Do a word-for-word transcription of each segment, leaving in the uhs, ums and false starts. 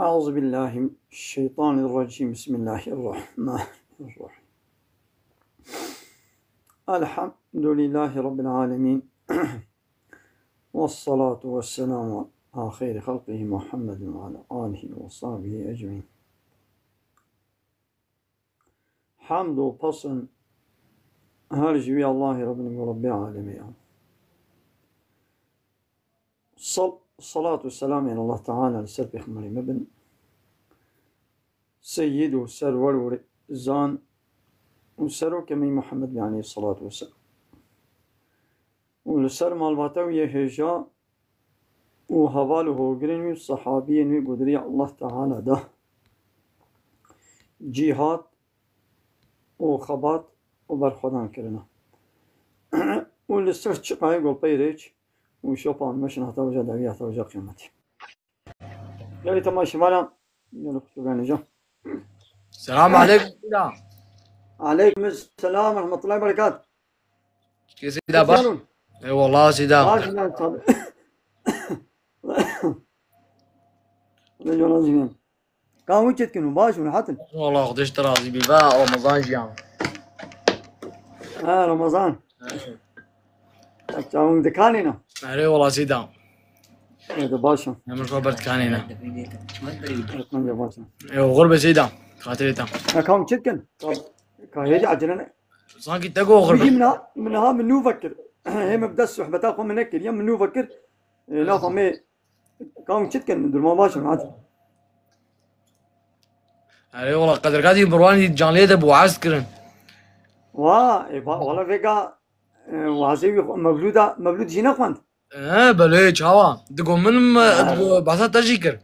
أعوذ بالله من الشيطان الرجيم. بسم الله الرحمن الرحيم. الحمد لله رب العالمين. والصلاة والسلام على خير خلقه محمد وعلى آله وصحبه أجمعين. Hamd û pesn her ji wî Allahê Rabbî, Rabbê alemê ya. Sal-, salat û selamên Allah Teala li ser pêxemberê me bin. Seyyid û serwer û rêzan û serokê me Muhammed Nebî aleyhissalatu vesselam. Û li ser malbata wî yê hêja û heval û hogirên wî û sehabiyên wî ku di rêya Allah Teala de cîhad û xebat û berxwedan kirine. Û li ser çiqayê ku pey rêç û şopa me şin heta uca dawî heta uca qiyametê. Gelî temaşevanan, gelî xwe ganî can. Selam aleykum Seyda. Aleykum selam ve rahmetullahi ve berekat. Kê Seyda baş? Ey wallah Seyda. Baş lan tabi. Ne can azîm. Ka hûn çêtkin û baş û rehat in. Wallah Xwedê ji te razî bî. Va Ramazan jiyan. Ha Ramazan. Çawan dikanê ne? Erê wala Seyda. Ê de baş e. Em xwe ber dikanê ne. Ê baş e. Ê oxir be Seyda. Xatirê te. Ya kam çitkin? Ka hêdî acele ne. Sanki te go oxir be. Min ha, min ha min nû vekir. Hê me bi dest sohbeta xwe min nekir. Ya min nû vekir. Ê, nafa me kam çitkin? Durma baş e, hadi. Erê wala qederkatî Mirwanî canliyê de bi waz kirin. Wa, ê, ba, wala vêga E, wazê wî xwe-, mevlûda, mevlûd jî nexwend? E, belê, çawa? Digo min, e, Ha. digo behsa te jî kir.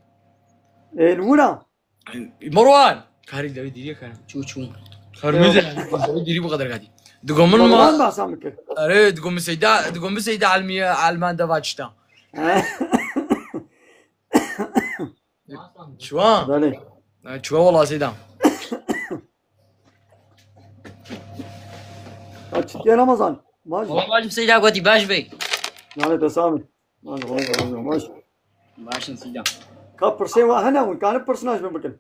Ê, li wira? Marwan! Karî dewê dîrî ye kara. Çû, çû. Fermî de, dewê dîrî bu kadar gatî. Digo min ma- Marwan behsa min kir. Erê, digo min Seyda, digo min Seyda Elmiye, Elman deva çita. Çuwa? Belê. Ha, çuwa wala Seyda. Ka çitiye Ramazan? Baş. Wala baş Seyda gotî baş bey. Nane te sami. Baş, baş, baş, baş. Baş Seyda. Ka pirsê wa hene, hûn kanî pirsina ji min bikin.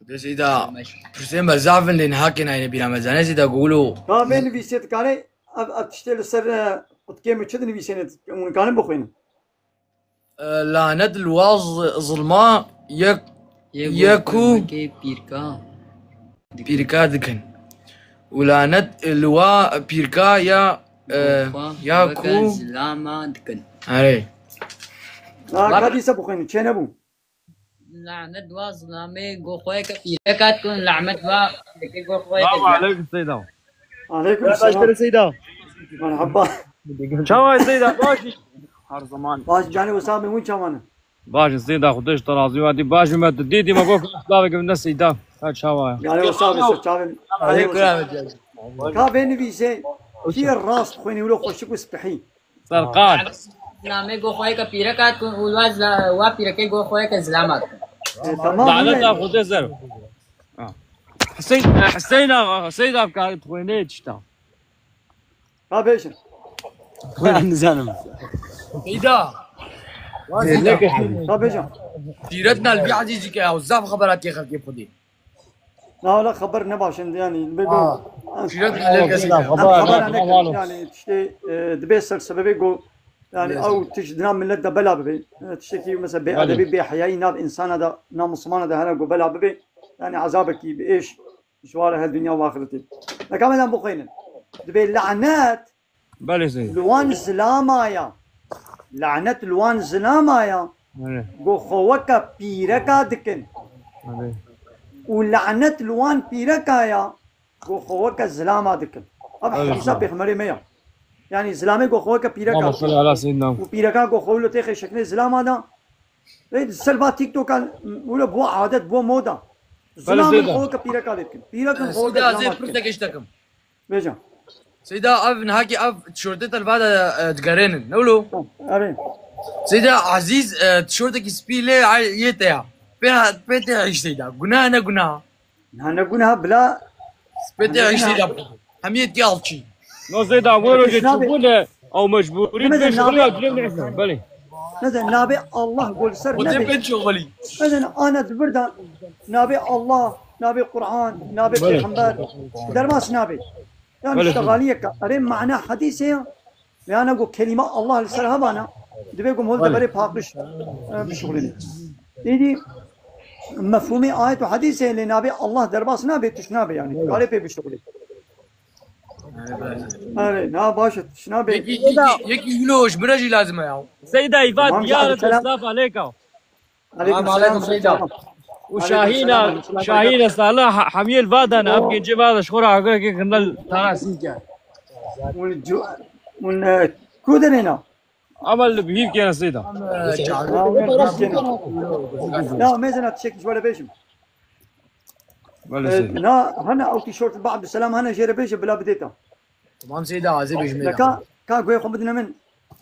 Xwedê Seyda, pirsên me zaf in lê niha kê nayêne bîra me. Zanê Seyda gulo. Ka vê nivîsê dikare, ev, ev tiştê li ser, e, qutkê min çi dinivîsêne, hûn kanî bixwînin. E, lanet li wa z-, zilma yek, Yê yek ku ku pîrka. Pîrka dikin. Û lanet li wa pîrka ya, e, Gofa ya weke ku zilama dikin. Erê. Na, Bak- ka dîsa bixwînin, çê nebû. Lanet wa zilamê go xwe yeke pîreka dikin, lanet wa pîrekê go xwe yeke Selamu zilama. Aleykum Seyda. Aleykum selam. Seyda. Merhaba. Çawa Seyda, baş? Her zaman. Baş canê wisa bin wî çawan e? Baş Seyda, Xwedê ji te razî, we dî baş me tu dîtî me got slavek min de Seyda. Her çawa ye? Canê wisa bin ser çavên. Aleykum selam. Ka vê nivîsê kî rast xwînî wilo xweşik û spihî. Serqal. Namê go xwe yeke pîreka dikin û wa zila-, wa pîrekê go xwe yeke zilama dikin. E, tamam, Laneta Xwedê ser. Ha. Hüseyin, Hüseyin ağa, Hüseyin ağa, ka xwênê çita. Ka bêjin. Xwênê nizanim. Seyda. Ka bêjin. Pîret nal bi ezîzî ke ew zaf xeberat ke xelkê Xwedê. Na wala xeber ne baş in, yani, bê Ha. Pîret nal ke Xwedê. Xeber, Xeber ne, ne, yani, işte, e, dibê ser sebebê go, yani, Evet. ew tişt di nav millet de bela bibe. E, tiştekî mesela bê Belê. edebî, bê heyayî nav insana da, nav Muslimana da hene go bela bibe. Yani, ezabekî bi êş ji wara her dinya û axiretê. Neka me dan bixwînin. Dibê lanet Belê Seyda. li wan zilama ya. Lanet li wan zilama ya. Belê. Go xwe weke pîreka dikin. Belê. Û lanet li wan pîreka ya. Go xwe weke zilama dikin. Ev Belê. Hadîsa pêxemberê me ya. Yani zilamê go xwe weke pîreka Allahümme salli ala seyyidina. Û pîreka go xwe wilo têxê şekilê zilama da. Ê, di ser va TikTokan, wilo bo adet, bo moda. Belê Zilamê Seyda. Xwe weke pîreka lê dikin. Pîrekin xwe weke Seyda, zê zilama dikin. Pirsekê ji te kim. Vêca. Seyda, ev nihakî ev tişortê te li va de, e, digerênin. Ne wilo? Ha, erê. Seyda, Ezîz, e, tişortekî spî lê, ay, yê te ya. Pê, pê tê hîş Seyda. Gunah ne gunah? Na ne gunah bila. Pê tê hîş Seyda. Hemiyet ki alçî. No Seyda, wero Pêş je nabe. Çûbûne, ew mecbûrî Demê de pêş nabe. Xulya dilê min hîşna. Belê. Neden nabê Allah go li ser Xwedê nebê. Pê çi xwelî? Neden ana di vir de nabê Allah, nabê Qur'an, nabê Belê. Pêxember, derbas nabê. Yani Belê. İşte xaliyeke. Erê mana hadîsê ya. Yani go kelîma Allah li ser hebana. Divê go hol Belê. Deverê paqij e, bişuxulîne. Êdî mefhûmê ayet û hadîsê lê nabê Allah derbas nabê, tişt nabê yani. Belê. Kare pê bişuxulî. Erê, na baş e, tişt nabê. Yekî, yekî, yekî wilo ji bira jî lazim e ya. Seyda Îfat, Tamam, ya Reb, selam. Selav aleyka. Aleyküm Tamam, selam, aleyküm selam. Selam. Û Aleyküm Şahîna, selam. Şahîna Salih, ha-, hemiyê li va dane, ev Oh. gencê va de, ji xwe re agireke kirine li Taras. Hûn cu-, hûn, e, ku derê ne? Ama li bihîv kene Seyda. Ama, e, çağırıyor. Ha, hûn bihîv kene. Ya, mêzena tiştekî ji we re bêjim. Belê E, Seyda. Na, hene ew tîşortê ba Abdulselam hene jê re bêje bila bidêta. Tamam Seyda, azê bêjim. Ka, ka guhê xwe bidine min.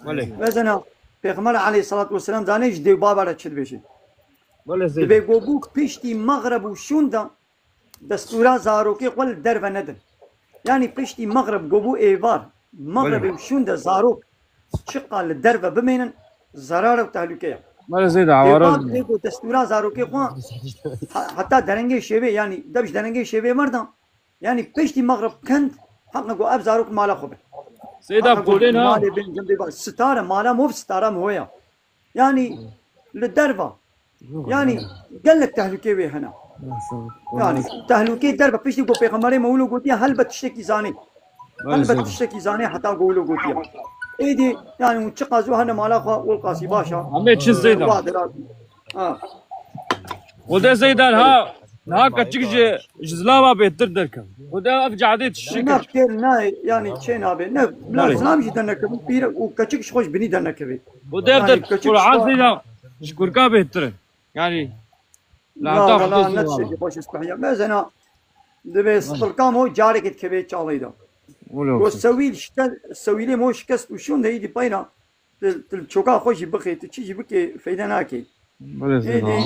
Belê. Vezena, Pêxember aleyhissalatu vesselam zanê ji dê û baba re çi dibêje. Belê Seyda. Dibê go bûk piştî mexreb û şûnda destûra zarokê xwe li derve nedin. Yani piştî mexreb go bû êvar, mexrebê Belê. Û şûnda zarok çiqa li derve bimênin, zerar û tehlûke ye. Belê Seyda, Dê û awara bab dê go destûra zarokê xwe ha-, heta derengê şêvê, yani deb ji derengê şêvê merdan, yani piştî mexreb kend, heqa ku ev zarok mala xwe bin. Seyda, Heqa ku Kurdên ha. Malê bin, gundê ba-, sitare, mala mov sitara mihoya. Yani li derva. Yani gelek tehlûkê wê hene. Yani tehlûkê derve piştî ku pêxemberê me wilo gotiye helbet tiştekî zanê. Helbet tiştekî zanê heta ku wilo gotiye. Êdî yani hûn çiqas û hene mala xwe û qasî baş a. Em ê çi Seyda? Wa dira-, ha. Xwedê Seyda niha, niha keçik ji, ji zilama bêtir derkevin. Xwedê ev cadê tişik. Niha kêr nayê, yani çê nabê. Ne, bila Nayê. Zilam jî dernekevin, pîr û keçik ji xwe ji binî dernekevê. Xwedê ev Yani der keçik Qur'an işte Seyda ji kurka bêtir in. Yani, La, la, la, ne tiştekî xweş e, spehiya. Mezena, divê spilka mo carekê dikeve çalê de. Go sewîl şike-, sewîlê mo şikest û şûn de êdî peyna. Tu, tu çoka xwe jî bixê, tu çi jî bikê, feyde nake. Êdî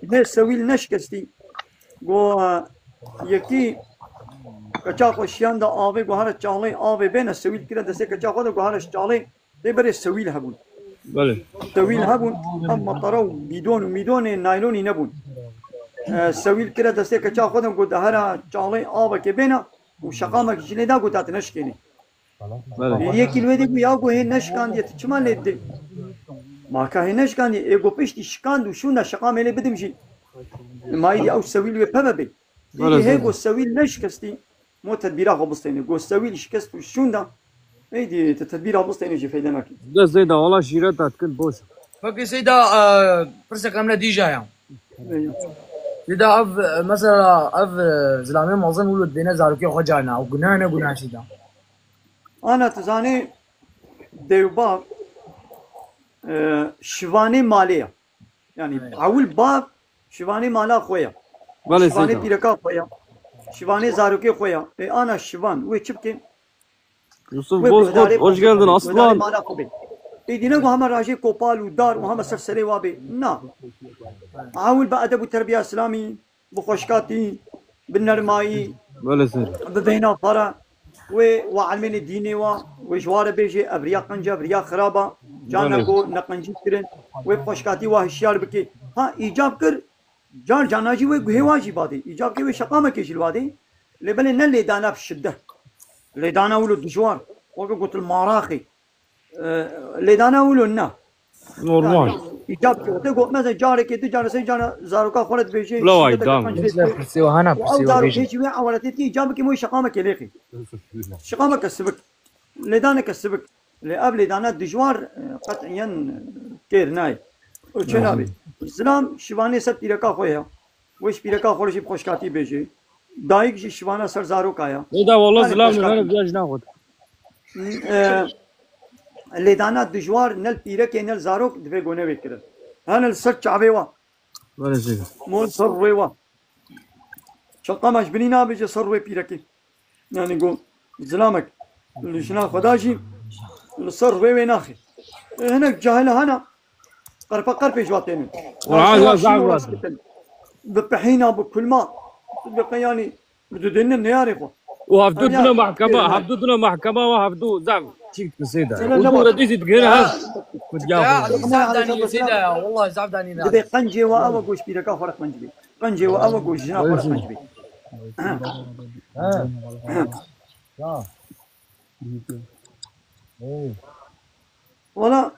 ne sewîl ne şikestî. Go, e, yekî keça xwe şiyan de avê, go here çalê avê bêne, sewîl kire destê keça xwe de, go here çalê. Tê berê sewîl hebûn. Belê. Sewîl hebûn, em matara û bîdon û mîdonê naylonî nebûn. E, sewîl kire destê keça xwe de, got, de here çalê avekê bêne û şeqamek jî lê da, got, te neşkênî. Belê. Yekî li wê dî got, ya, got, hê neşkandiye, tu çima lê didê? Ma ka hê neşkandiye, ê got, piştî şikand û şûnda şeqamê lê bidim jî. Ma îdî ew sewîl wê peve bê. Belê Êdî hê Zeyda. Go sewîl neşikestî, mo tedbîra xwe bistêne. Go sewîl şikest û şûnda, êdî te tedbîra bistêne jî feyde nake. De Zeyda, wala şîret hat kin boş. Peki Seyda, e, pirsek em ne dîja ya. Eyyo. Seyda ev, e, mesela ev, e, zilamê mezin wilo dibêne zarokê xwe carna. Ew gunah ne gunah Seyda? Ana tu zanê dê û bav, e, şivanê malê ya. Yani Evet. Ewil bav şivanê mala xwe ya. Belê Şivanê Seyda. Pîreka xwe ya. Şivanê zarokê xwe ya. E ana şivan wê çi bike? Yusuf Wê Bozkurt, guhdarê hoş xwe geldin bike. Aslan. Guhdarê mala xwe bê. Êdî ne ku hema rajê kopal û dar û hema ser serê wa bê. Na. Ewil bi edeb û terbiya Îslamî, bi xweşkatî, bi nermayî, Belê Seyda. Bi bêhna xwe re. Wê wa elmênê dînê wa, wê ji wa re bêjê, ev riya qenc e, ev riya xirab e, carna Belê. Go neqencî kirin, wê bi xweşkatî wa hişyar bike. Ha, îcab kir, car carna jî wê guhê wa jî badê. Îcab kir wê şeqamekê jî li wadê. Lê belê ne lêdana bi şiddet. Lêdana wilo dijwar. Weke gotil maraxê. E, lêdana wilo ne. Normal. Yani, îcab ki, te got, mesela carekê, du care, sê care zaroka xwe re dibêje, Bila şîdete waydan. Qencê Mesela dibê. Pirsê wa hana, Û pirsê ew wa zarokê bêje. Jî wê ewletê dikê, îcab ki, wê şeqameke lêxê. Şeqameke sivik. Lêdaneke sivik. Lê ev lêdana dijwar, e, qet'iyen, e, kêr nayê. O çê Hı. Nabê. Zilam şivanê ser pîreka xwe ya. Wê ji pîreka xwe re jî bi xweşkatî bêjê. Dayik jî şivana ser zaroka ya. Lê da wala Yani zilam xweşkatî. Li hene viya jina xwe. E, lêdana dijwar ne li pîrekê ne li zarok divê gone wê kirin. Hene li ser çavê wa. Belê Seyda. Mo li ser rûyê wa. Çeqama ji binî nabêje ser rûyê pîrekê. Yani go zilamek li jina xwe da jî li ser rûyê wê naxê. E, hinek cahil hene qerpe qerpê ji wa tênin. Qur'an ya zaf şîn û rast dikin. Bi pehîna, bi kulma. Bi qe-, yani bi dudênin neyarê xwe. û hevdu duna mahkema, hevdu duna mahkema û hevdu zaf çîk kisê de. Û dû re dîzî digere ha. Kudya. Ya, zaf danî sê de ya. Wallahi zaf danî ne. Dibê qencê wa ewa goş pîreka xwe re qenc bê. Qencê wa ewa goş jina xwe re qenc bê. Ha. Ya. Hey. Wala.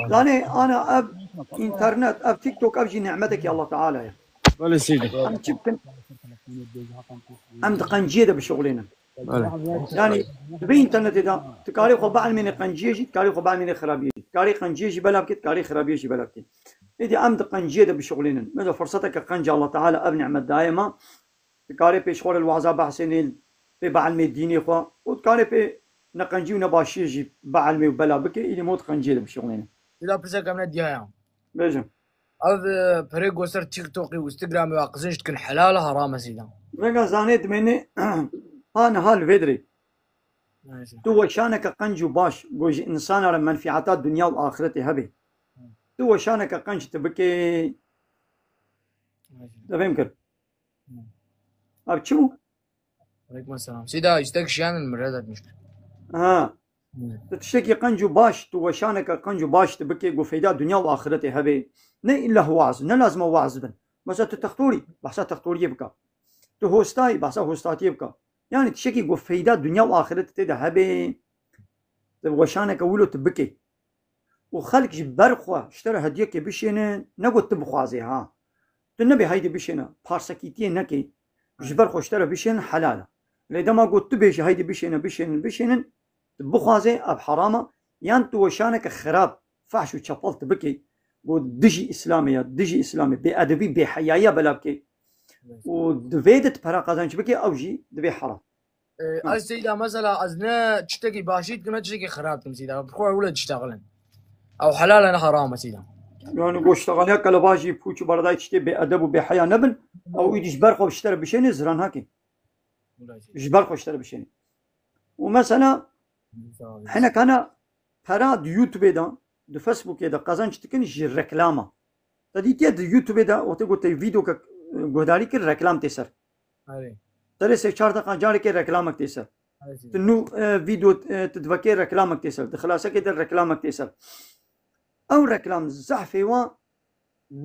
Yanî ana ev internet, ev TikTok, ev jî nimetekî Allah Teala ye. Belê seyîdî. Em çi bikin? Em di qenciyê de bişuxulênin. Belê. Yanî di vê internetê de tu karê xwe bielmênê qenciyê jî, tu karê xwe bielmênê xirabiyê jî. Tu karê qenciyê jî bela bikê, tu karê xirabiyê jî bela bikê. Êdî em di qenciyê de bişuxulênin. Mesela firseteke qenc Allah Teala ev nimet daye me. Dikarê pêş xwe re li waza behsênê, pê bielmê dînê xwe û dikarê pê neqencî û nebaşiyê jî bielmê û bela bike, îlî mot qenciyê de bişuxulêne. Seyda, pirsek em ne diya ya. Bêjim. Ev, e, perê ku ser TikTokê û Instagramê ve qizênc dikin helal e, heram e seyda? Vega zanê dimênê ha niha li vê dirê. Neyse. Tu weşaneke qenc û baş, ku ji insana re menfîeta dinya û axirete hebe. Tu weşaneke qenc tu bikê. Neyse. Devêm kir. Abi çi bû? Aleyküm selam. Seyda, istek şiyanın mı reddetmiştir? Ha. Hı. Tu tiştekî qenc û baş, tu weşaneke qenc û baş tu bikê, ku feyda dinya û axirete hebe. Ne illa waz, ne lazim e waz bin. Mesela tu textorî, behsa textoriyê bika. Tu hostayî, behsa hostatiyê bika. Yani tiştekî ku feyda dinya û axirete tê de hebe. Tu weşaneke wilo tu bikê. Û xelk ji ber xwe ji te re hediyekê bişêne, ne got tu bixwazê ha. Tu nebê heydê bişêne, parsekîtiyê nekê, ji ber xwe ji te re bişênin helal e. Lê dema got tu bêjî heydê bişêne, bişênin, bişênin, tu bixwazê ev heram e, yan tu weşaneke xirab, fehş û çepel tu bikê, got dijî Îslamê ye, dijî Îslamê, bêedebî, bêheyayiya bela bikê. Û di vê de tu pera qazanç bikê, ew jî divê heram. E, ez seyda mesela ez ne tiştekî başî dikim, ne tiştekî xirab dikim seyda. Bi xwe wile diştexilin. Ew helal e ne heram e seyda. Yani goştexaliya kelebajî, pûç û beredayî tiştê bêedeb û bêheya nebin. Ew îdî ji ber xwe ji te re bişênê ziran hake. Ji ber xwe ji te re bişênê. Û mesela hinek hene pera di YouTubeê de, di Facebookê de qazanç dikin ji reklama. Te dîtiye di YouTubeê de wextê ku te vîdeoke, e, guhdarî kir, reklam tê ser. Erê. Serê sê çar deqa carekê reklamek tê ser. Erê. Tu nû, e, vîdeo, e, tu divekê reklamek tê ser. Di xilasekê de reklamek tê ser. Ew reklam zehfê wa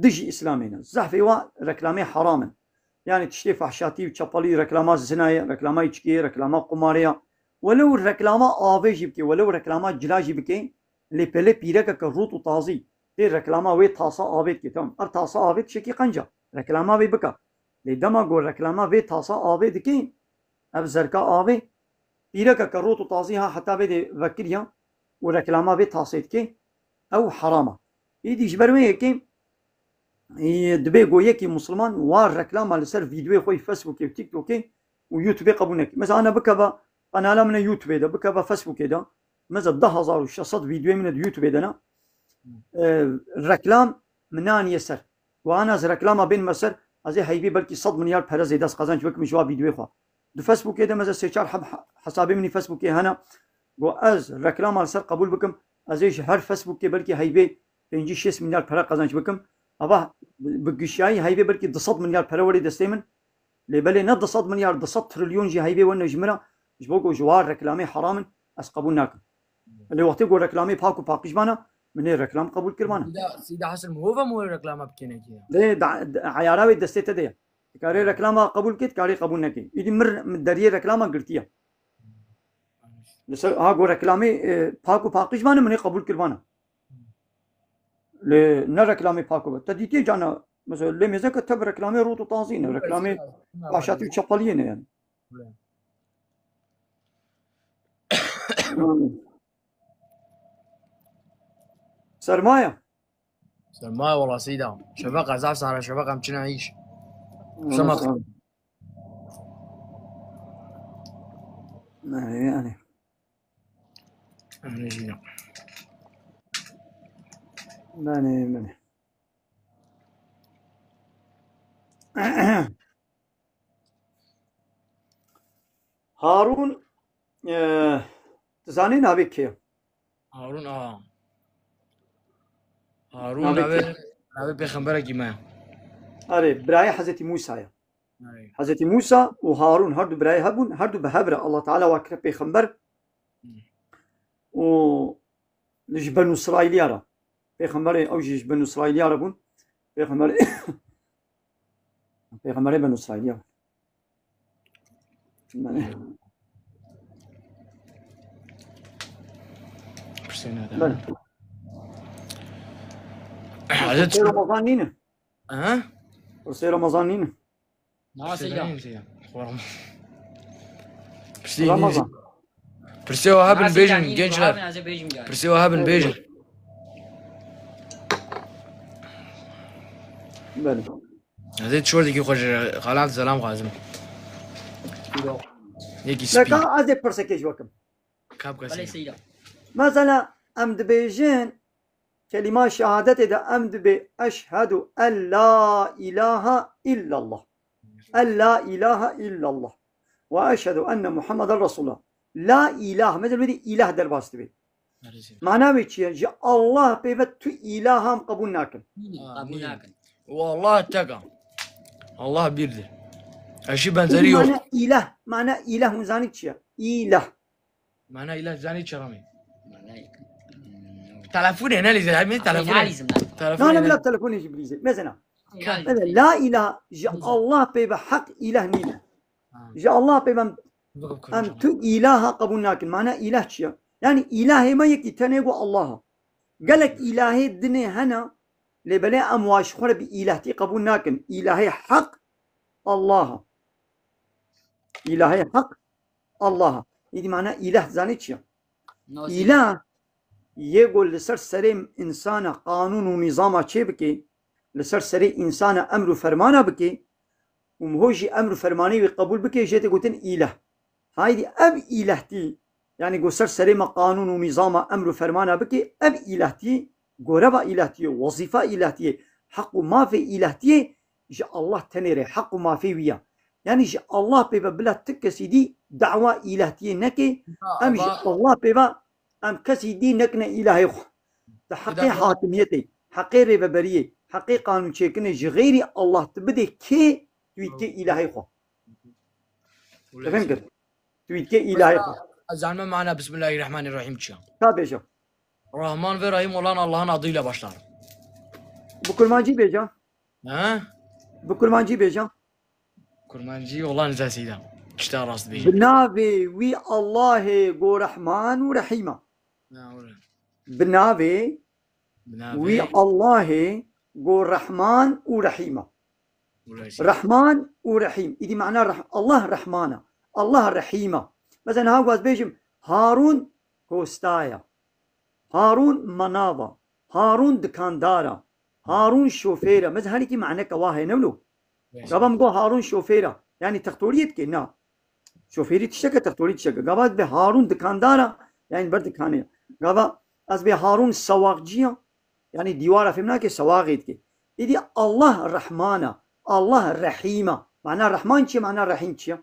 dijî Îslamê ne. Zehfê wa reklamê heram in. Yani tiştê fehşatî û çepelî, reklama zina ye, reklama îçkiyê, reklama qumarê ya. Welew reklama avê jî bikê, welew reklama cila jî bikê, lê pelê pîrekeke rût û tazî tê reklama wê tasa avê dikê. Tamam, ev tasa avê tiştekî qenc e. Reklama vê bike. Lê dema ku reklama vê tasa avê dikê, ev zerka avê, pîrekeke rût û tazî ha heta vê dê vekiriya û reklama vê tasê dikê, ew heram e. Îdî ji ber wê yekê, e, dibê ku yekî Musliman wa reklama li ser vîdeoyê xwe yê Facebookê û TikTokê û YouTubeê qebûl neke. Mesela ana bikeve qenala min e YouTubeê de, bikeve Facebookê de, mesela deh hezar û şeş sed vîdeoyê min e di YouTubeê de ne, e, reklam min naniye ser. Û ana ez reklama bênime ser, ez ê heybê belkî sed milyar pere zêde ez qazanç bikim ji wa vîdeoyê xwe. Di Facebookê de meze sê çar heb ha-, hesabê min ê Facebookê hene. Got ez reklama li ser qebûl bikim, ez ê ji her Facebookê belkî heybê pêncî şêst milyar pere qazanç bikim. Ava bi, bi gişiyayî heybê belkî du sed milyar pere were destê min. Lê belê ne du sed milyar, du sed trilyon jî heybê wene ji min re. Ji bo ku ji wa reklamê heram in, ez qebûl nakim. Lê wextê ku reklamê pak û paqij bana, min ê reklam qebûl kiribana. Sîda, sîda hesil mihova mihova reklama bikêne ki. Lê da, da, eyara wê destê te de ye. Dikarê reklama qebûl kê, dikarê qebûl nekê. Îdî mir, mir deriyê reklama girtiye. Li ser, ha, ku reklamê, e, pak û paqij bane, min ê qebûl kiribana. Lê ne reklamê pak û, te dîtiye cana, mesela lê mêzeke te bi reklamê rût û tazî ne, reklamê başatî û çepeliyê ne yani. Sermaye. Sermaye wala seyda. Şefeqa, zaf sara şefeqa em çine îş. Sema. Yani, yani. Yani, yani. Yani, yani. Harun, e, tu zanî navê kê ye? Harun, a. Harun navê navê, kê? Navê pêxemberekî me. Erê, birayê Hezretî Mûsa ye. Hezretî Mûsa û Harûn her du birayê hebûn, her du bi hev re Allah Teala wa kire pêxember û ji Benû Îsraîliya re. Pêxemberê ew jî ji Benû Îsraîliya re bûn. Pêxemberê, pêxemberê Benû Îsraîliya bûn. Pirsê nade. Belê. Hezret Pirsê Ramazan nîne. Ha? Pirsê Ramazan nîne. Nasıl ya? Pirsê Ramazan. Pirsê wa hebin bêjin gençler. Pirsê wa hebin bêjin. Belê. Ez ê tişortekî xwe ji xalan selam xwazim. Yekî spî. Leka ez ê pirsekê ji we kim. Kap kesî. Belê seyda. Mesela em dibêjin, kelîma şehadetê de em dibê eşhedu en la ilahe illallah. En la ilahe illallah. Ve eşhedu enne Muhammeden Resulullah. La ilahe. Mesela wê de îlah derbas dibe. Mana wê çi ye? Ji Allah pê ve tu îlahan qebûl nakin. Qebûl nakin. Û Allah tek e. Allah birdir. Eşî benzerî yok. Mana îlah, mana îlah hûn zanî çi ye? Îlah. Mana îlah zanî çi ramî? Telefonê ne lîze, hem telefonê. Telefonê. Na, ne bila telefonê jî bilîze. Mesela. Mesela, la ilahe ji Allah pê ve haq îlah nîne. Ji Allah pê ve em tu îlaha qebûl nakin. Mana îlah çi ye? Yani îlahê me yekî tenê ku Allah e. Gelek îlahê dinê hene, lê belê em wa ji xwe re bi îlahtî qebûl nakin. Îlahê heq Allah e. Îlahê heq Allah e. Îdî mana îlah zanî çi ye? Îlah yê ku li ser serê însana qanûn û nîzama çê bike, li ser serê însana emr û fermana bike, û miho jî emr û fermanê wî qebûl bike, jê tê gotin îlah. Haydî ev îlehtî, yanî ku ser serê me qanûn û nîzama emr û fermana bike, ev îlehtî, goreva îlehtiyê, wezîfa îlehtiyê, heq û mafê îlehtiyê ji Allah tenê re, heq û mafê wî ya. Yanî ji Allah pê ve bila ti kesî dî dawa îlehtiyê neke, em ji Allah pê ve em kesî dî nekine îlahê xwe. Di heqê hakimiyetê, heqê rêveberiyê, heqê qanûnçêkinê ji xeyrî Allah tu bidê kê, tu yî dikê îlahê xwe. Te fêm kir? Tu yî dikê îlahê xwe. Ez zanime mana Bismillahirrahmanirrahim çi ya? Ka bêje. Rahman ve Rahim olan Allah'ın adıyla başlar. Bi kurmancî bêje. Ha? Bi kurmancî bêje. Kurmancî olan zesîda. Çita rast bêje. Bi navê wî Allahê go Rehman û Rehîm e. Bi navê wî Allahê go Rehman û Rehîm e. Rehman û Rehîm. Îdî mana reh-, Allah Rehman e. Allah Rehîm e. Mesela niha ku ez bêjim Harûn kosta ye. Harûn manav e. Harûn dikandar e. Harûn şofêr e. Mesela herîkî maneke wa heye ne wilo? Gava min got Harûn şofêr e. Yanî textoriyê dike? Na. Şofêrî tiştek e, textorî tiştek e. Gava ez bê Harûn dikandar e. Yanî ber dikanê ye. Gava ez bê Harûn sewaqcî ye. Yanî dîwara fêm nake, sewaxê dike. Îdî Allah Rehman e. Allah Rehîm e. Mana Rehman çi ye? Mana Rehîm çi ye?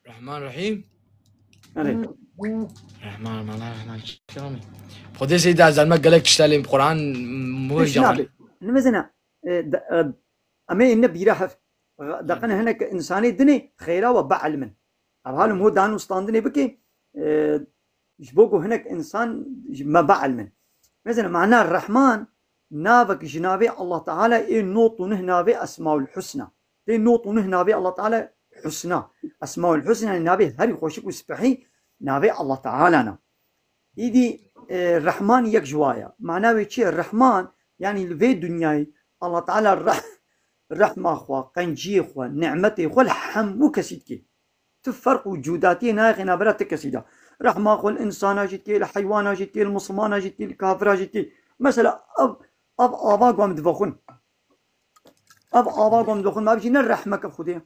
Rehman Rehîm. Erê. Rehman, mana Rehman çi ye? Xwedê seyda ez zanime gelek tişta lê Quran mu Tişt nabe. Nimezine, e, de-, e, em ê ne bîra hev. Deqene hinek insanê dinê xêra we bielmin. Ev halim ho dan û standinê bike, e, ji bo ku hinek insan ji me bielmin. Mesela mana Rehman navek ji navê Allah Teala ê not û neh navê Esmaul Husna. Tê not û neh navê Allah Teala Husna. Esmaul Husna, yani navê herî xweşik û spehî navê Allah Teala ne. Îdî, e, Rehman yek ji wa ye. Mana wê çi ye? Rehman, yani li vê dinyayê Allah Teala reh-, rehma xwe, qenciyê xwe, nimetê xwe li hemû kesî dike. Tu ferq û cudatiyê nayexê navbera ti kesî de. Rehma xwe li insana jî dikê, li heywana jî dikê, li misilmana jî dikê, li kafira jî dikê. Mesela ev, ev ava ku em divexwin. Ev ava ku em divexwin, me bijî ne rehmeke Xwedê ye.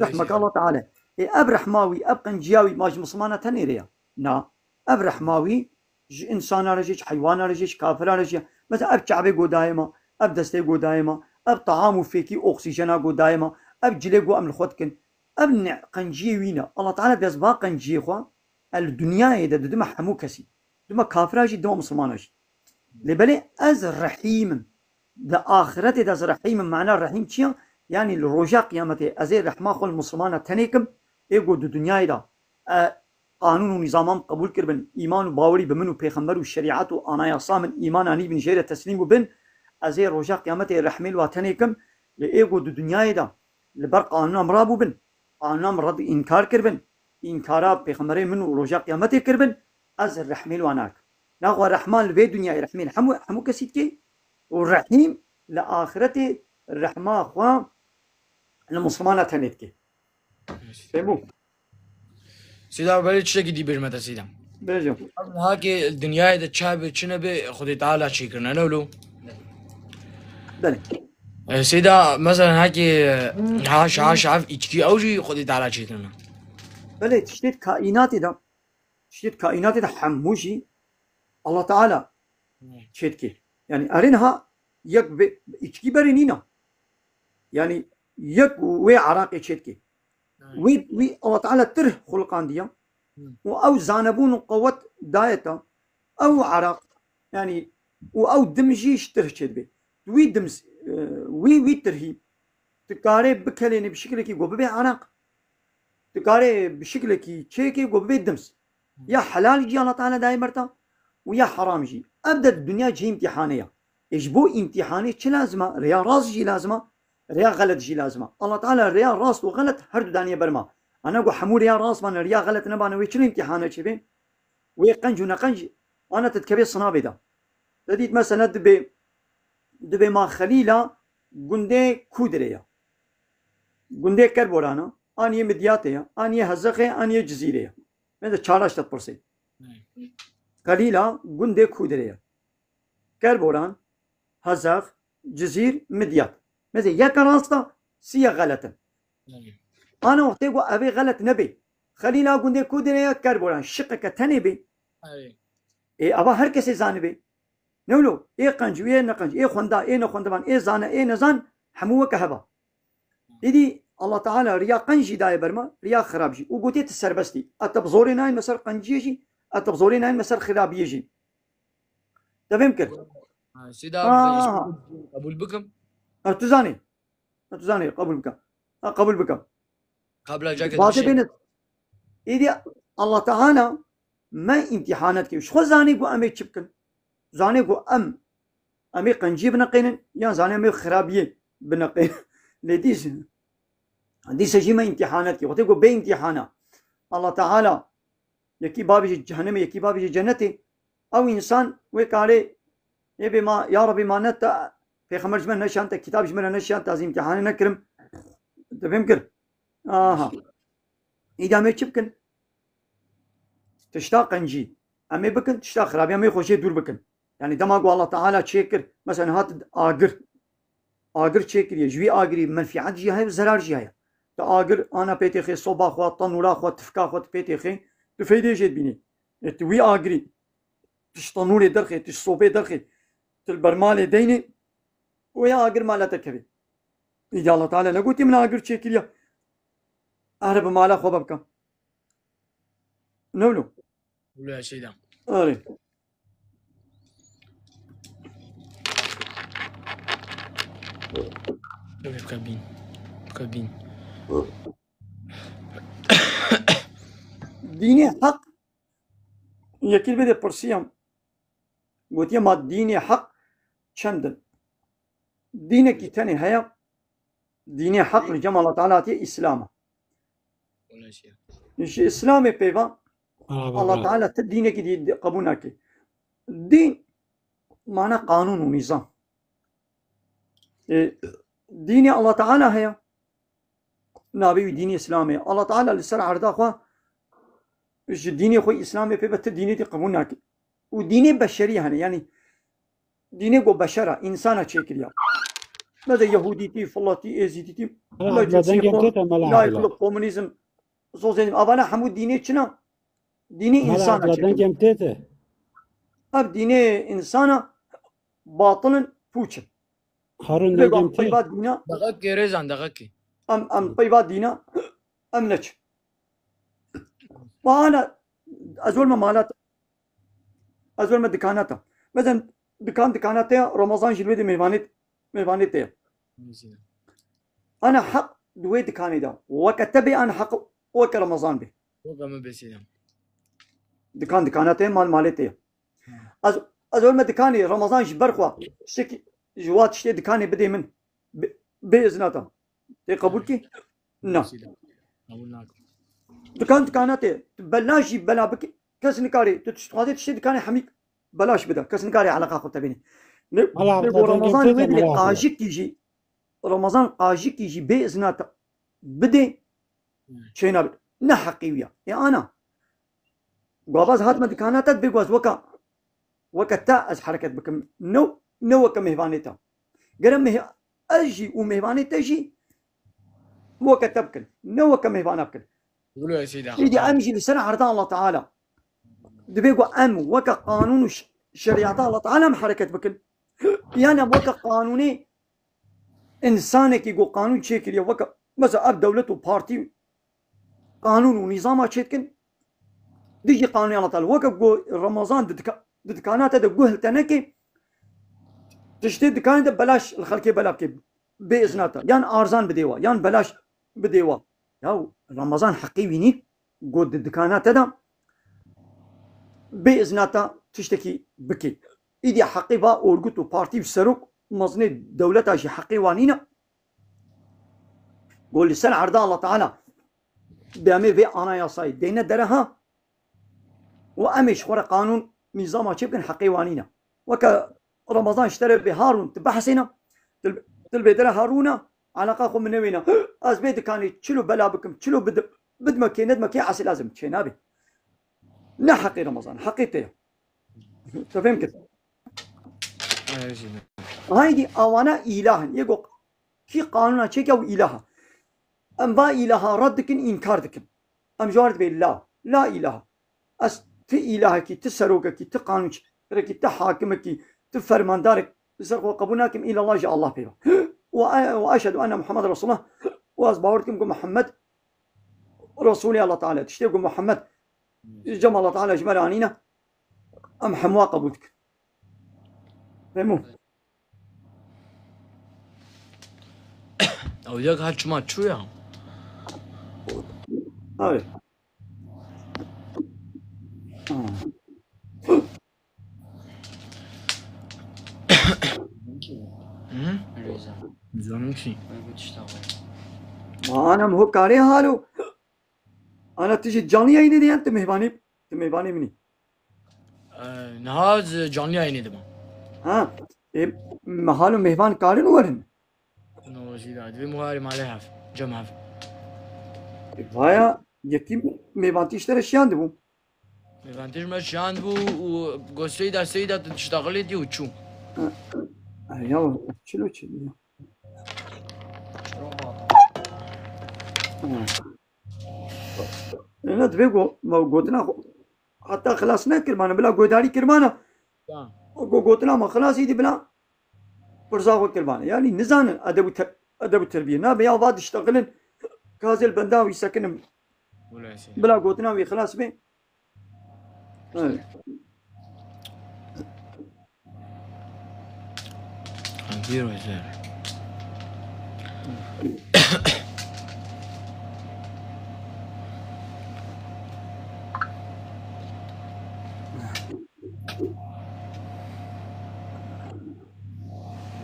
Rehmeke Allah Teala. Ê ev rehma wî, ev qenciya wî, ma ji misilmana tenê re ye? Na. Ev rehma wî ji insana re jî, ji heywana re jî, ji kafira re jî. Mesela ev çavê ku dayê me, ev destê ku dayê me, ev taam û fêkî oksîjena ku dayê me, ev cilê ku em li xwe dikin. Ev ne qenciyê wî ne. Allah Teala dest ba qenciyê xwe, e, li dinyayê de didime hemû kesî. Dime kafira jî, dime misilmana jî. Lê belê ez rehîm im. Di axiretê de ez rehîm im. Mana rehîm çi ye? Yanî li roja qiyametê ez ê rehma xwe li Muslimana tenê kim, ê ku di dinyayê de e, qanûn û nîzaman qebûl kiribin, îman û bawerî bi min û pêxember û şerîet û anayasa min îman anîbin, jê re teslîm bûbin, ez ê roja qiyametê rehmê li wa tenê kim, lê ê ku di dinyayê de li ber qanûna min rabûbin, qanûna min red înkar kiribin, înkara pêxemberê min û roja qiyametê kiribin, ez rehmê li wa nakim. Naxwe rehman li vê dinyayê rehmê li hemû, hemû kesî dikê û rehîm li axiretê rehma xwe li Muslimana tenê dikê. Fehmû? Sîda, belê tiştekî dî bêjime te, Sîda. Bêjim. Hakê dinyayê de çabe çi nebe, Xwedê Teala çêkirine, ne wilo? Belê. E, Sîda, mesela hakê, e, haş, haş, haş, içki ew jî Xwedê Teala çêkirine. Belê, tiştê di kaînatê de, tiştê di kaînatê de hemû jî Allah Teala çêdikê. Yani erê niha yek bi içkî berê nîna. Yani yek wê eraqê çêdikê. Wî, wî Allah Teala tirh xulqandiya û ew zanebûn û qewet daye te. Ew eraq, yani û ew dim jî ji tirh çêdibe. Wî dim, e, wî, wî tirhî tu karê bikelênî bi şiklekî ku bibe eraq. Tu karê bi şiklekî çêkê ku bibe dims. Ya helal jî Allah Teala dayê ber te û ya heram jî. Ev de dinya cihê îmtîhanê ya. Ê ji bo îmtîhanê çi lazim e? Rêya rast jî lazim e, rêya xelet jî lazim e. Allah Teala rêya rast û xelet her du daniye ber me. Ana ku hemû rêya rast bane, rêya xelet nebane, wê çi îmtîhane çêbe? Wê qenc û neqenc ana te dikeve sinavê de. Te dît mesela dibê, dibê ma Xelîla gundê Kûdirê ya. Gundê Kerboran a, an yê Midyatê ya, an yê Hezexê, an yê Cizîrê ya. Mesela çar te dipirsê. Xelîla gundê Kûdirê ya. Kerboran, Hezex, Cizîr, Midyat. Mesela yeka rast a, sî ye xelet in. Ana wextê ku ev ê xelet nebê. Xelîla gundê Kûdirê ya, Kerboran, şiqeke tenê bê. Ê, ava her kesê zanibê. Ne wilo, ê qenc û ê neqenc, ê xwenda, ê nexwendevan, ê zane, ê nezan, hemû weke hev a. Îdî Allah Teala riya qenc jî daye ber me, riya xirab jî. Û gotiye tu serbest î. Ete bi zorê nayên me ser qenciyê jî, ete bi zorê nayên me ser xirabiyê jî. Te fêm kir? Ha, Seyda, ha, qebûl bikim? Ha, tu zanî. Ha, tu zanî, qebûl bikim. Ha, qebûl bikim. Qabla cake Bazê dişê. Bêne, îdî Allah Teala me îmtîhane dike. Ji xwe zanî ku em ê çi bikin. Zanê ku em, em ê qenciyê bineqênin, yan zanê em ê xirabiyê bineqênin. Lê dîs, dîse jî me îmtîhane dike. Wextê ku bê îmtîhana Allah Teala yekî bavêje cehennemê, yekî bavêje cennetê, ew însan wê karê ê bê ma, ya Rebî, ma ne te, pêxember ji me neşan te, kitab ji me re neşan te, ez îmtîhanê nekirim. Te fêm kir? Aha. Îdî em ê çi bikin? Tişta qencî. Em ê bikin, tişta xirabî, em ê xwe jê dûr bikin. Yani dema ku Allah Teala çêkir, mesela hat agir. Agir çêkiriye, ji wî agirî menfîet jî heye û zerar jî heye. Tu agir ana pê têxê, soba xwe, tenûra xwe, tifka xwe tu pê têxê, tu feydê jê dibînî. E, tu wî agirî, tu ji tenûrê derxê, tu ji sobê derxê, tu li ber malê deynê, wê agir mala te kevê. Îdî Allah Teala negotiye min agir çêkiriye, here bi mala xwe ve bikim. Ne wilo? Wilo ya Seyda. Erê. Tabii, bikebîn. Bikebîn. Dînê heq, yekî bê de pirsiyam. Gotiye ma dînê heq çend in? Dînekî tenê heye, dînê heq li cem Allah Teala hatiye Îslam e. Ji Îslamê pê ve Allah Teala ti dînekî dî qebûl nake. Dîn mane qanûn û nîzam. E, dînê Allah Teala heye. Navê wî dînê Îslamê. Allah Teala li ser erda xwe ji dînê xwe Îslamê pê ve ti dînê dî qebûl nake. Û dînê beşerî hene. Yani dînê ku beşera, însana çêkiriya. Mesela Yehûdîtî, filatî, Êzîdîtî, Mela, Abla, dengê te tê te, Mela, Abla. Layiklik, komunîzm, sosyalizm. Avana hemû dînê çi ne? Dînê Mela, însana Abla, çêkiriya. Dengê te tê. Ev dînê însana batil in, pûç in. Harun, dengê te tê. Peyva dîna. Daxakê rêzan, daxakê. Em, em peyva dîna, em neçin. Bahane, ez welme malat, ez welme dikanata. Mezen dikan dikanata ya, Ramazan jî li wê de mêvanê, mêvanê te ya. Mesela. Ana heq di wê dikanê de. Weke te bê ana heq weke Remezan bê. Weke min bê Seyda. Dikan dikana te ye, mal malê te ye. Ez, ez werme dikanê Remezan ji ber xwe tiştekî ji wa tiştê dikanê bidê min. Bi, bê izna te. Tê qebûl kî? Na. Qebûl nakim. Dikan dikana te. Tu belaş jî bela bikî. Kes nikarê. Tu tişt dixwazê tiştê dikanê hemî belaş bide. Kes nikarê eleqa xwe te bînî. Ne, Mala ne Abdullah, bo Remezan wê dilê qajikî jî, Remezan qajikî jî bê izna te bidê, çênabe. Ne heqî wî ya. Ê ana. Gavaz hatime dikana te dibê ku ez weka, weke te ez hereket bikim. Ne, ne weke mêvanê te. Gere mêh-, ez jî û mêvanê te jî weke te bikin. Ne weke mêvana bikin. Wilo ez ê de Îdî em jî li ser erda Allah Teala. Dibê ku em weke qanûn û ş-, şerîeta Allah Teala em hereket bikin. Yan em weke qanûnê însanekî ku qanûn çêkiriye, weke mesela ev dewlet û partî qanûn û nîzama çêdikin, dijî qanûnê Allah Teala. Weke ku Remezan di dika-, di dikana te de guh li te neke, tiştê dikanê de belaş li xelkê bela bike, bê izna te. Yan arzan bidê wa, yan belaş bidê wa. Ya Remezan heqê wî nî ku di dikana te de bê izna te tiştekî bikê. Îdî heqê va orgut û partî û serok mezinê dewleta jî heqê wan nîne. Ku li ser erda Allah Teala demê vê anayasayê dêne dereha û em ê ji xwe re qanûn nîzama çê bikin heqê wan nîne. Weke Remezan ji te re bê Harûn, tu behsêne, tu, tu li bê dere Harûne, eleqa xwe min newêne. Ez bê dikanê çilo bela bikim, çilo bid-, bidme kê, nedme kê, esil lazim çê nabe. Ne heqê Remezan, heqê te ye. Te fêm kir? Ay, jî ne. Haydî awana îlah in. Yê go kî qanûna çêke û îlaha. Em va îlaha red dikin, înkar dikin. Em ji wan re dibê la, la îlaha. Ez ti îlahekî, ti serokekî, ti qanûnçerekî, ti hakimekî, ti fermandarek li ser xwe qebûl nakim, îla Allah ji Allah pê ve. Ve, ve eşhedû enne Muhammed Resulullah. Û ez bawer dikim ku Muhammed Resulê Allah Teala. Tiştê ku Muhammed cem Allah Teala ji me re anîne, em hemû qebûl dikin. Fehmû? Ew yek her çima çû ya? Abi. Hı? Rêza. Zanim çi? Ana ho karê halo. Ana tu jî canlı yayınê de yan tu mêvanê, tu mêvanê min î? Ee, niha ez canlı yayınê de me. Ha, e, me halo mêvan karin werin? No, jî da, divê muharê malê hev, cem hev. E, vaya, yekî mêvantî ji te re şiyandibû. Mêvantî ji me şiyandibû û got, "Seyda, Seyda, tu diştexilê dî" û çû. Ha, ha, ya, çilo çilo ya. Ha. Ene divê go-, me gotina xwe heta xilas nekirmane, bila godarî kirmane. Ya. Go-, gotina me xilas îdî bila pirsa xwe kirmane. Yanî nizanin edeb û te-, edeb û terbiye. Nabe ya va diştexilin, kazê li benda wî sekinim. Wilo ez ê. Bila gotina wî xilas bê. Evet. Zero zero.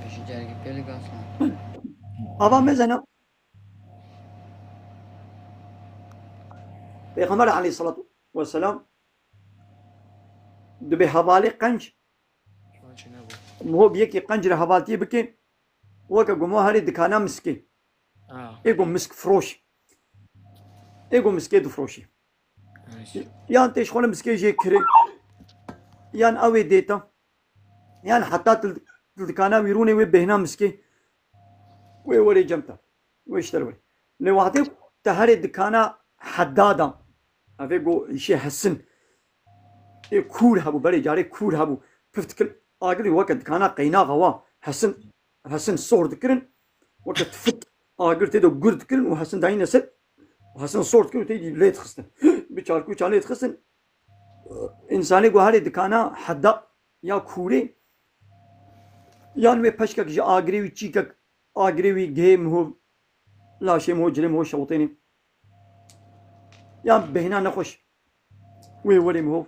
Beşinci erkek geldi kalsın. Ava mezena. Peyxember aleyhissalatu vesselam dibê hevalê qenc Miho bi yekî qenc re hevaltiyê bike, weke ku miho herê dikana miskê. Ah. Ê ku misk firoş. Ê ku miskê difroşî. Neyse. Yan tê ji xwe re miskê jê kirê. Yan ew ê dêta. Yan heta tu, tu dikana wî rûnê wê bêhna miskê. Wê werê cem te. Wê ji te re werê. Lê wextê te herê dikana hedada. Ev ê go îşê hesin. Ê kûr hebû, berê carê kûr hebû. Pif dikir agirî weke dikana qeynaxa wa. Hesin, hesin sor dikirin. Weke tifik agir tê de gur dikirin û hesin dayîne ser. Hesin sor dikirin û tê lê dixistin. Bi çarkûça lê dixistin. Însanê ku herê dikana heda ya kûrê, yan wê peşkek ji agirê wî çîkek agirê wî gihê miho laşê min ho, cilê min ho şewitênê. Ya bêhna nexweş. Wê werê min ho.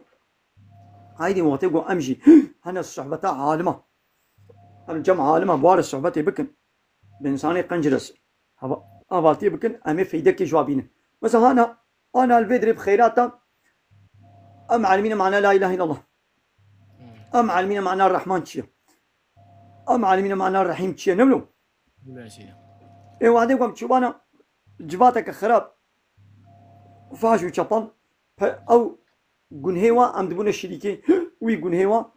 Haydê wextê got em jî hene sohbeta alima. Em cem alima, bi wa re sohbetê bikin. Bi însanê qenc re s-, hava-, havaltiyê bikin, em ê feydekê ji wa bînin. Mesela hana, ana li vê dirê bi xeyrata, em elimîne mana la ilahe illallah. Em elimîne mana Rehman çi ye? Em elimîne mana Rehîm çi ye? Ne bilo? Bila şey. Ê wadê ku em çûbana civateke xerab, faş û çepal, pe-, ew gunhê wa, em dibûne şirîkê wî gunhê wa.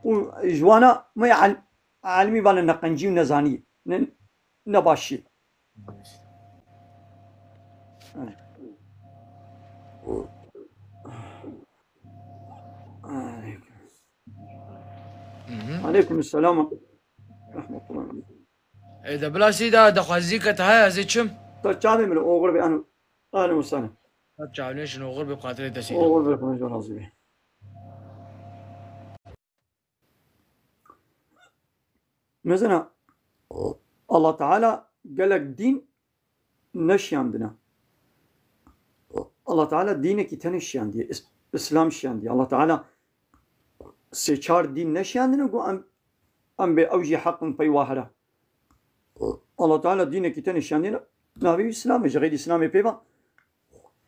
Û ji wana me el-, elimî vane neqencî û nezanî, ne, ne başî. Mhm. Aleykum selam. Rahmetullah. Ê de bila sî de daxwazî ke te heye ez ê çim. Ta çavê min oxir be, ano, ano sana. Ta çavnêşin oxir be, xatirê te sî de. Oxir be, xatirê te razî be. Mesela Allah Teala gelek dîn neşiyandine. Allah Teala dînekî tenê şiyandiye, Îs-, Îslam şiyandiye. Allah Teala sê çar dîn neşiyandine, got em, em bê ew jî heq in pey wa here. Allah Teala dînekî tenê şiyandiye, navê wî Îslam e, ji xeyrî Îslamê pê ve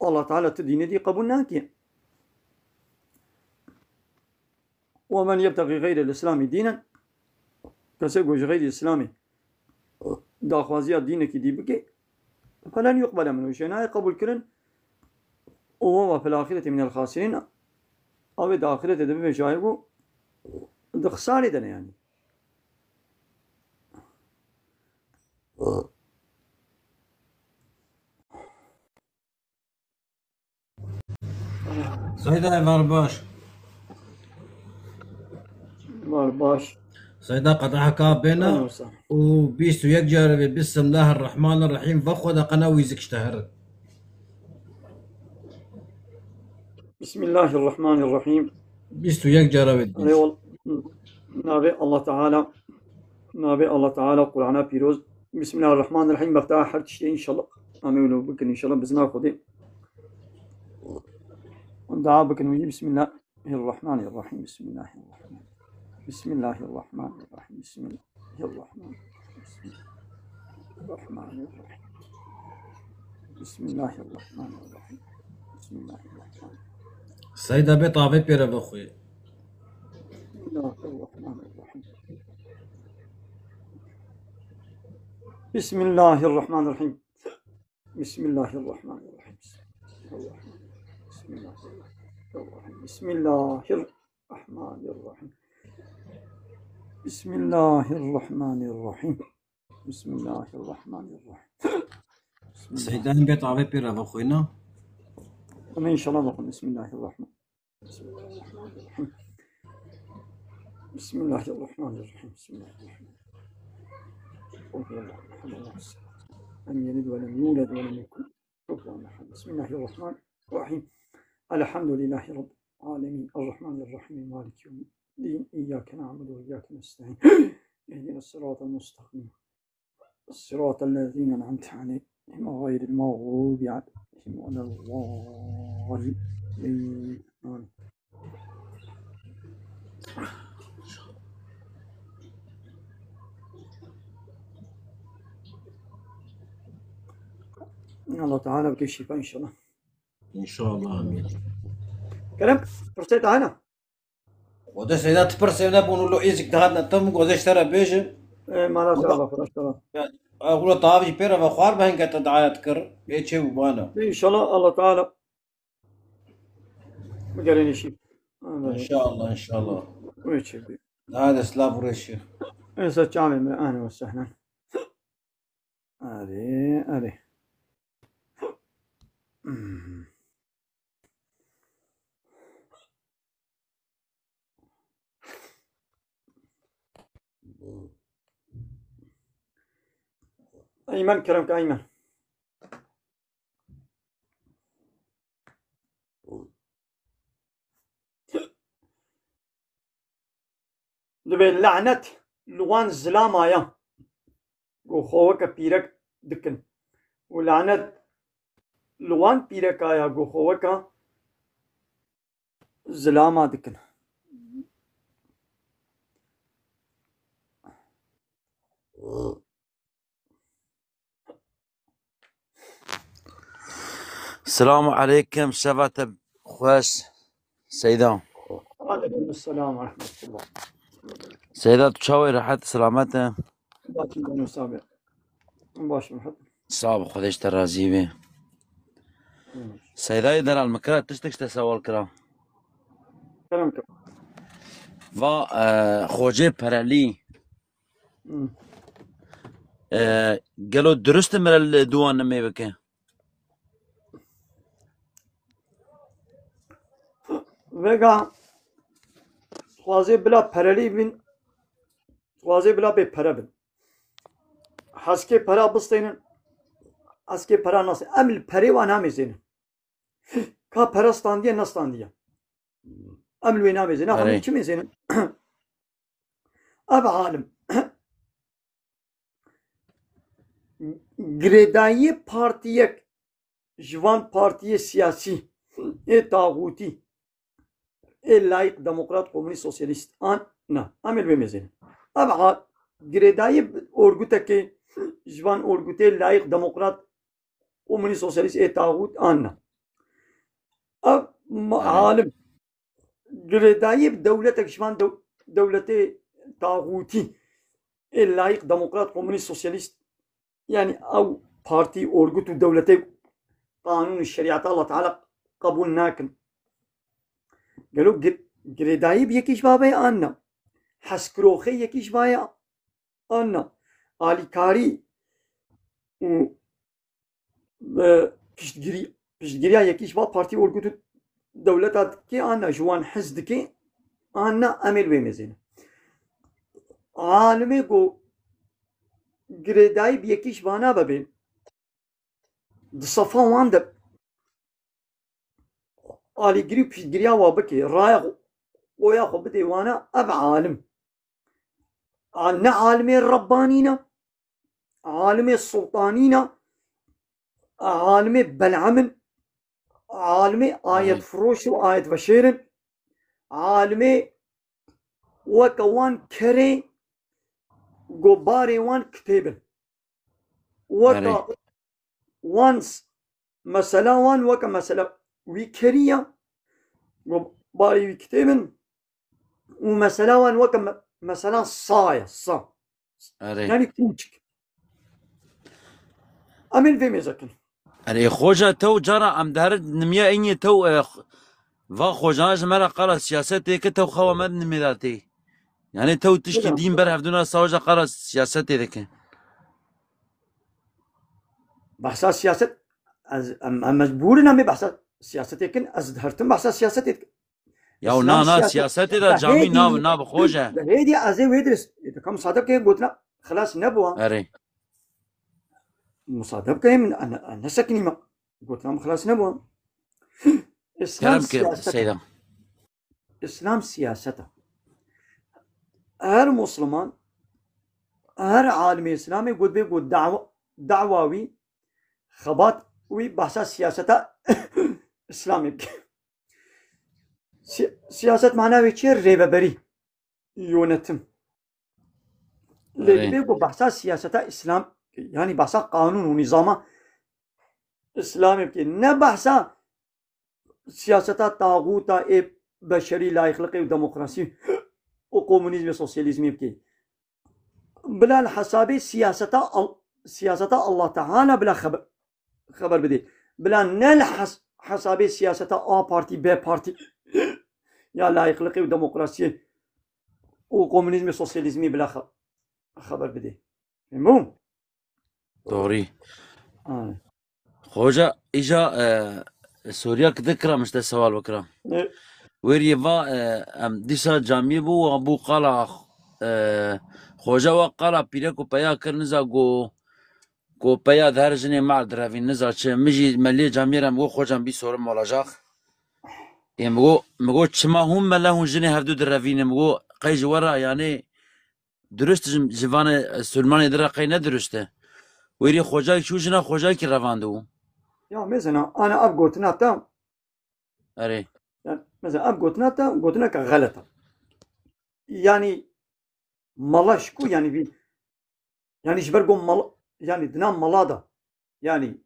Allah Teala tu dînê dî qebûl nake. وَمَنْ يَبْتَغِ غَيْرَ الْإِسْلَامِ دِينًا, kesê ku ji xeyrî Îslamê daxwaziya dînekî dî bike, فَلَنْ يُقْبَلَ مِنْهُ, jê nayê qebûlkirin, وَهُوَ فِي الْآخِرَةِ مِنَ الْخَاسِرِينَ, ew ê di axîretê de bibe ji ayê ku di xisarê de ne, yanî. Seyda, êvar baş. Êvar baş. Seyda, qedeheka bêne û bîst û yek carê bê Bismillahirrahmanirrahîm vexwe de qena wî zik ji te here. Bismillahirrahmanirrahîm. Bîst û yek cara wê. Navê Allah Teala, navê Allah Teala Qur'ana pîroz. Bismillahirrahmanirrahîm. Bexta her tiştê înşallah. Em ê wilo bikin înşallah bi zina Xwedê. Dua bikin wî. Bismillahirrahmanirrahîm. Bismillahirrahman. Bismillahirrahmanirrahîm. Bismillahirrahmanirrahîm. Bismillahirrahmanirrahîm. Bismillahirrahmanirrahîm. Bismillahirrahmanirrahîm. Seyda bê tavê pê re vexwe. Bismillahirrahmanirrahîm. Bismillahirrahmanirrahîm. Bismillahirrahmanirrahîm. Bismillahirrahmanirrahîm. Bismillahirrahmanirrahîm. Bismillahirrahmanirrahîm. Bismillahirrahmanirrahîm. Seyda, em bê tavê pê re vexwîne. Em înşallah vexwin. Bismillahirrahman. Bismillahirrahmanirrahîm. Bismillahirrahmanirrahîm. Bismillahirrahmanirrahîm. Qul huwallahu ehad, Allahu samed. Lem yelid ve lem yulad ve lem yekun kufuven ehad. Bismillahirrahmanirrahîm. Elhamdülillahi Rabbil alemin. Errahmanirrahîm. Maliki yevmiddin. İyyâke na'budu ve iyyâke nestaîn. İhdines sıratel mustakîm. Sıratel lezîne en'amte aleyhim gayril mağdûbi aleyhim veleddâllîn. Amin. Allah Teala bike şîfa înşallah. Înşallah, amîn. Kerem, pirsê te hene? Xwedê seyda tu pirsê nebûn û lo êzik dihatine tim, xwedê ji te re bêjim. Ê, mala te ava, xwedê ji te re. Ya, xwedê tav jî pê re ve xwar be hingê te dua dikir. Ê çê bû bana. Înşallah Allah Teala bigerîne şî. Înşallah, înşallah. Wê çê bî. Hadi silav û rêşî. Êsa çavê me, ehlen ve sehlen. Erê, erê. Eymen, kerem ke Eymen. Divê lanet li wan zilama ya. Ku xwe weke pîrek dikin. Û lanet li wan pîreka ya ku xwe weka zilama dikin. Selamu aleykum, şeva te xweş, Seyda. Aleykum selam ve rahmetullah. Seyda, tu çawa yî, rehet, selamet e? Baş, ben Musa abi. Baş, Muhammed. Sağ ol, Xwedê ji te razî be. Hı. Seydayê delal, min kira tiştek ji te sewal kira. Kerem kir. Va, e, xocê perelî. Hı. E, gelo dirust e mere li dû wan nimê bike? Vega dixwazê bila perelî bin, dixwazê bila bê pere bin. Heskê pera bistênin, heskê pera nasê. Em li perê wan namêzênin. Ka pere standiye, nestandiye. Em li wê namêzênin. Axa Erê. Min çi mêzênin? Ev alim. Girêdayiyê partiyek ji van partiyê siyasî ê taxûtî, ê layîq, demokrat, komunîst, sosyalîst an na. Em ê li wê mêzênin. Ev a girêdayî orgutekê ji van orgutê layîq, demokrat, komunîst, sosyalîst ê taxût an na. Ev ma-, Erê. Alim girêdayî bi dewletek ji van dew-, dewletê taxûtî ê layîq, demokrat, komunîst, sosyalîst, yanî ew partî, orgut û dewletê qanûn û şerîeta Allah Teala qebûl nakin. Gelo gi-, girêdayî bi yekî ji va be an na? Hezkiroxê yekî ji va ye an na? Alîkarî û, e, piştgirî-, piştgiriya yekî ji va partî, orgut û dewleta dike an na, ji wan hez dike an na, em ê li wê mêzênin. Alimê ku girêdayî bi yekî ji vana bibê, di sefa wan de alîgirî û piştgiriya wa bike, raya xwe, oya xwe bidê wana, ev alim. A, ne alimê Rebbanî ne, alimê Sultanî ne, alimê Bel'am in, alimê Erê. Ayetfiroş û ayetveşêr in, alimê weke wan kerê, gobarê wan kitêb in. Weke Erê. wan s-, mesela wan weke mesela wî kerî ya, gobarê wî kitêb in û mesela wan weke me-, mesela sa ye, sa. Erê. Yanî kûçik. Em ê li vê mêze kin. Erê, xoca tew cara em diherin nimiya înê tew, e, xo-, va xocana ji me re qala siyasetê ke tew xewa me nimê de tê. Yanî tew tişkî Bilmiyorum. Dîn ber hevdûna sawaja qala siyasetê dike. Behsa siyaset, ez, em, em mecbûr in em ê behsa siyasetê kin, ez dihertim behsa siyasetê dikim. Ya İslam na, na, siyaseti, siyasetê de da camî hêdî, na, na bi xwe je. Da hêdî ez ê wê dirist. E, dika musade bike gotina xilas nebûwa. Erê. Musade bike min, an, an nesekinî me. Gotina min xilas nebûwa. İslam Kerem ke siyasete. Seyda. İslam siyasete. Her Müslüman, her alimê İslamê got bê got dawa, dawa wî, xebat wî behsa siyaseta İslamê bike. Si-, siyaset mana wê çi ye? Rêveberî, yönetim. Lê Erê. Dibê ku behsa siyaseta Îslam, yanî behsa qanûn û nîzama Îslamê bike. Ne behsa siyaseta taxûta ê beşerî, layîqliqê û demokrasî û komunîzmê, sosyalîzmê bike. Bila li hesabê siyaseta Al-, siyaseta Allah Teala bila xebe-, xeber bidê. Bila ne li hes-, hesabê siyaseta A partî, B partî ya layîqliqê û demokrasiyê û komunîzmê, sosyalîzmê bila xe-, xeber bidê. Fehmû? Doğrî. Ha. Xoca, îja, e, Sûriya ki dikira min ji te sewal bikira. E. Wêriyê va, e, em dîsa camiyê bû, wa bû qala, e, xoca wa qala pîrek û peya kir niza ku, ku peya di her jinê mar direvîn niza çi. Min jî me lê camiyê re min got, xoca min bî sorin olacak. Ê min got, min got çima hûn mele hûn jinê hevdû direvînin? Min got qey ji we re yanê dirust ji, ji vanê, e, Sulmanê di re qey ne dirust e. Wêrî xocayek çû jina xocayekî revandibû. Ya mesela, ana ev gotina te, Erê. Yani, mesela ev gotina te, gotineke xelet e. Yani, mala ji ku, yani, bir, yani, ji ber ku mal, yani, dina mala da, yani,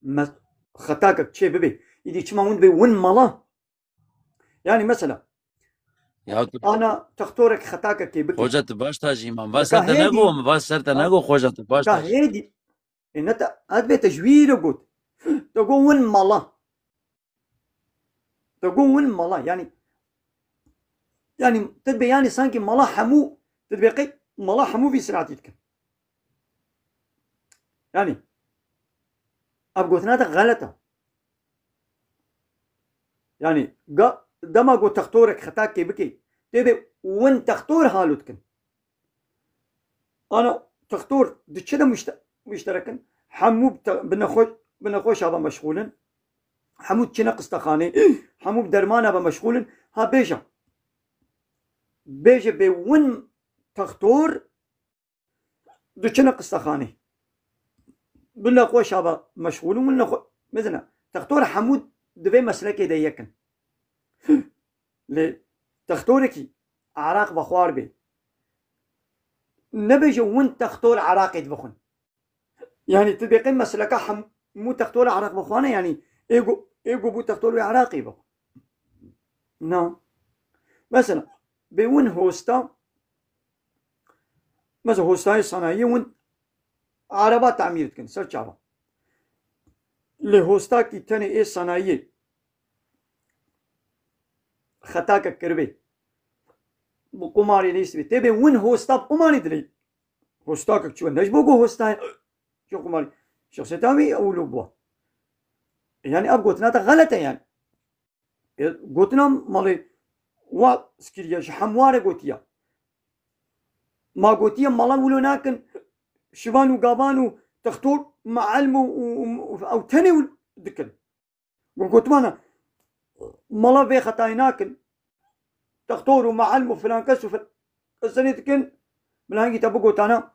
me-, xetakek çê bibe. Îdî çima hûn dibê win mala? Yani, mesela, Ya tu, ana textorek xetakekê bike. Xoca, tu baş taş îman. Va Ka ser te hêdî- nego, va ser te nego, Xoca, tu baş Ka taş. hêdî, e, ne te, ez bê te ji wî re got. Te got win mala. Te got win mala. Yani, yani, te dibê, yani, sanki mala hemû, te dibê qey mala hemû vî siratî dikin. Yani, ev gotina te xelet e. Yani, ga, dema ku textorek xetakê bike, tê bê win textor halo dikin. Ana textor di çi de muşte-, muşterek in? Hemû bi te-, bi nexwe-, bi nexweşa ve meşxûl in. Hemû diçine qistexanê. Hemû bi dermana ve meşxûl in. Ha, bêje. Bêje bê win textor diçine qistexanê. Bi nexweşa ve meşxûl in, win nexwe-, mesela, textor hemû di vê meslekê de yek in. Lê textorekî eraq vexwar bê, nebêje win textor eraqê dibixwin. Yani, tu dibê qey mesleka hemû textor eraq vexwane, yani, ê ku, ê ku bû textor wê eraqê bixwe. Na. Mesela, bê win hosta, mesela, hostayê sanayiyê win araba tamîr dikin, ser çava. Lê hostakî tenê ê sanayiyê xetakek kiribê, bi qumarê lîstibê. Tê bê win hosta bi qumarê dilê. Hostakek çû ne ji bo ku hostayê ji qumarê. Şexsiyeta wî ewlo bû. Yani ev gotina te xelet e yani. E, gotina malê wa skiriye ji hemware gotiye. Ma gotiye mala wilo nakin, şivan û gavan û textor, meelm û, û, û, ew tenê wilo dikin. Got, gotimana, mala vê xetayê nakin. Textor û meelm û filan kes û fil-, kesenê dikin, bila hingî te bigotana,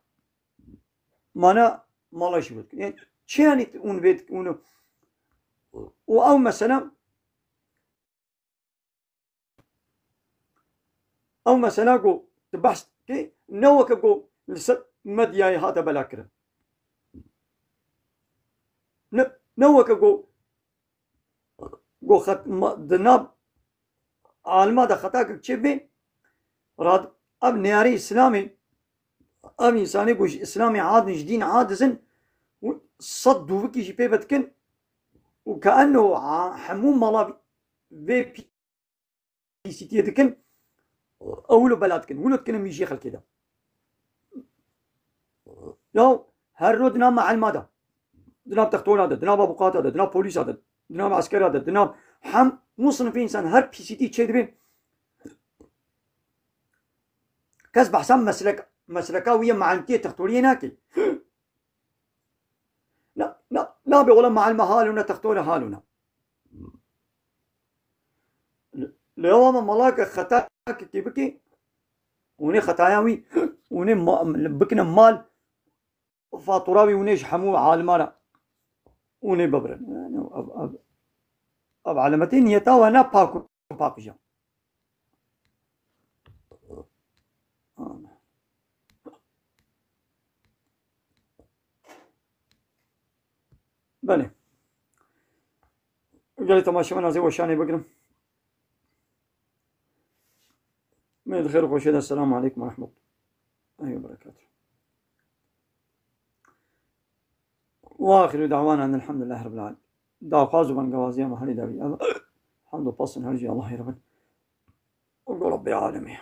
mana mala ji bo dikin. Yani, çi yani hûn vê dikin, hûn û ew mesela, ew mesela ku tu behs dikî, ne weke ku li ser medyayê hate belakirin. Ne, ne weke ku, ku xet-, ma-, di nav alima de xetakek çê bê, rad-, ev neyarê Îslamê, ev însanê ku ji Îslamê hadin, ji dîn hadizin, û sed dûvikî jî pê ve dikin, û ke enno a-, hemû mala vê pîsîtiyê dikin, ew wilo bela dikin, wilo dikine mîjiyê xelkê de. Ya her ro di nav meelma de, di nav textora de, di nav avukata de, di nav polîsa de, di nav eskera de, di nav hemû sinifê însan her pîsîtî çê dibê. Kes behsa meslek, mesleka wî ye, meelmtiyê textoriyê nake. Na, na, nabe wela meelma halo ne, textore halo ne. Lê ew ama malake xetakekê bike, hûnê xetaya wî, hûnê ma-, bikine mal, fatura wî hûnê ji hemû alima re hûnê bibirin. Yani ev, ev, ev alametê niyeta we ne pak û paqij e. Belê. Gelê temaşevan ez ê weşanê bigirim. Min di xêr û xweşê de. Esselamu aleykum ve rahmetullahi ve berekatuhu. Ve ahiru da'wana enelhamdülillahi rabbil alemin. Daxwaz û bengewaziya me herî dawî ev. Hamd û pes û her jî Allahê re bin. Û go Rabbê alemê.